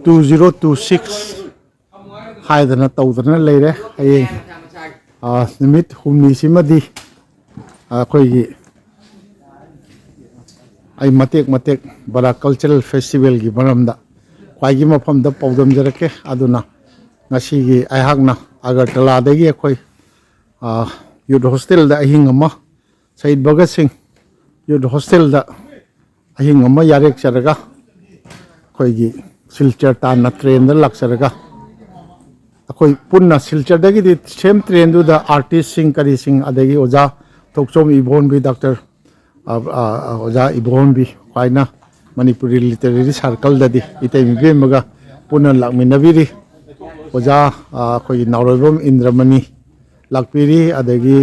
two zero two six ꯍꯥꯏꯗꯅ ꯇꯧꯗꯅ ꯂꯩꯔꯦ꯫ ꯍꯌꯦꯡ, ꯑ, ꯅꯨꯃꯤꯠ ꯍꯨꯝꯅꯤꯁꯤꯃꯗꯤ ꯑꯩꯈꯣꯏꯒꯤ ꯑꯩ ꯃꯇꯦꯛ ꯃꯇꯦꯛ ꯕꯔꯥ ꯀꯜꯆꯔꯦꯜ ꯐꯦꯁꯇꯤꯚꯦꯜꯒꯤ ꯃꯔꯝꯗ ꯈ꯭ꯋꯥꯏꯒꯤ ꯃꯐꯝꯗ ꯄꯥꯎꯗꯝꯖꯔꯛꯀꯦ꯫ ꯑꯗꯨꯅ ꯉꯁꯤꯒꯤ ꯑꯩꯍꯥꯛꯅ ꯑꯒꯔꯇꯂꯥꯗꯒꯤ ꯑꯩꯈꯣꯏ ꯌꯨꯠ ꯍꯣꯁꯇꯦꯜꯗ ꯑꯍꯤꯡ ꯑꯃ, ꯁꯍꯤꯗ ꯚꯒꯠ ꯁꯤꯡ ꯌꯨꯠ ꯍꯣꯁꯇꯦꯜꯗ ꯑꯍꯤꯡ ꯑꯃ ꯌꯥꯔꯦꯛꯆꯔꯒ ꯑꯩꯈꯣꯏꯒꯤ ꯁꯤꯜꯆꯔ ꯇꯥꯟꯅ ꯇ꯭ꯔꯦꯟꯗ ꯂꯥꯛꯆꯔꯒ ꯑꯩꯈꯣꯏ ꯄꯨꯟꯅ ꯁꯤꯜꯆꯔꯗꯒꯤꯗꯤ ꯁꯦꯝ ꯇ꯭ꯔꯦꯟꯗꯨꯗ ꯑꯥꯔꯇꯤꯁꯁꯤꯡ ꯀꯔꯤꯁꯤꯡ ꯑꯗꯒꯤ ꯑꯣꯖꯥ ꯊꯣꯛꯆꯣꯝ ꯏꯕꯣꯟꯕꯤ, ꯗꯥꯛꯇꯔ ꯑꯣꯖꯥ ꯏꯕꯣꯟꯕꯤ ꯈ꯭ꯋꯥꯏꯅ ꯃꯅꯤꯄꯨꯔꯤ ꯂꯤꯇꯔꯦꯔꯤ ꯁꯥꯔꯀꯜꯗꯗꯤ ꯏꯇꯩ ꯏꯕꯦꯝꯃꯒ ꯄꯨꯟꯅ ꯂꯥꯛꯃꯤꯟꯅꯕꯤꯔꯤ꯫ ꯑꯣꯖꯥ ꯑꯩꯈꯣꯏꯒꯤ ꯅꯥꯎꯔꯣꯏꯕꯝ ꯏꯟꯗ꯭ꯔꯃꯅꯤ ꯂꯥꯛꯄꯤꯔꯤ꯫ ꯑꯗꯒꯤ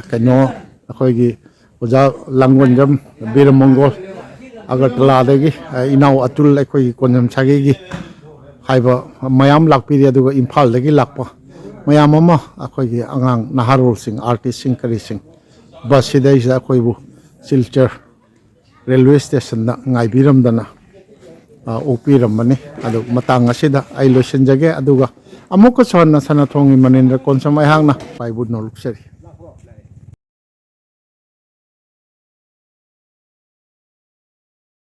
ꯀꯩꯅꯣ ꯑꯩꯈꯣꯏꯒꯤ ꯑꯣꯖꯥ ꯂꯥꯡꯒꯣꯟꯖꯝ ꯕꯤꯔꯃꯪꯒꯣꯜ ꯑꯒꯔꯇꯂꯥꯗꯒꯤ, ꯏꯅꯥꯎ ꯑꯇꯨꯜ ꯑꯩꯈꯣꯏꯒꯤ ꯀꯣꯟꯖꯝ ꯁꯥꯒꯩꯒꯤ ꯍꯥꯏꯕ ꯃꯌꯥꯝ ꯂꯥꯛꯄꯤꯔꯤ꯫ ꯑꯗꯨꯒ ꯏꯝꯐꯥꯜꯗꯒꯤ ꯂꯥꯛꯄ ꯃꯌꯥꯝ ꯑꯃ ꯑꯩꯈꯣꯏꯒꯤ ꯑꯉꯥꯡ ꯅꯍꯥꯔꯣꯜꯁꯤꯡ, ꯑꯥꯔꯇꯤꯁꯁꯤꯡ ꯀꯔꯤꯁꯤꯡ ꯕꯁꯁꯤꯗꯩꯁꯤꯗ ꯑꯩꯈꯣꯏꯕꯨ ꯁꯤꯜꯆꯔ ꯔꯦꯜꯋꯦ ꯁ꯭ꯇꯦꯁꯟꯗ ꯉꯥꯏꯕꯤꯔꯝꯗꯅ ꯑꯣꯛꯄꯤꯔꯝꯕꯅꯤ꯫ ꯑꯗꯨ ꯃꯇꯥꯡ ꯑꯁꯤꯗ ꯑꯩ ꯂꯣꯏꯁꯤꯟꯖꯒꯦ꯫ ꯑꯗꯨꯒ ꯑꯃꯨꯛꯀꯁꯨ ꯍꯟꯅ ꯁꯅꯥꯊꯣꯡꯒꯤ ꯃꯅꯤꯟꯗ꯭ꯔ ꯀꯣꯟꯁꯝ ꯑꯩꯍꯥꯛꯅ ꯄꯥꯏꯕꯨ ꯅꯣꯂꯨꯛꯆꯔꯤ꯫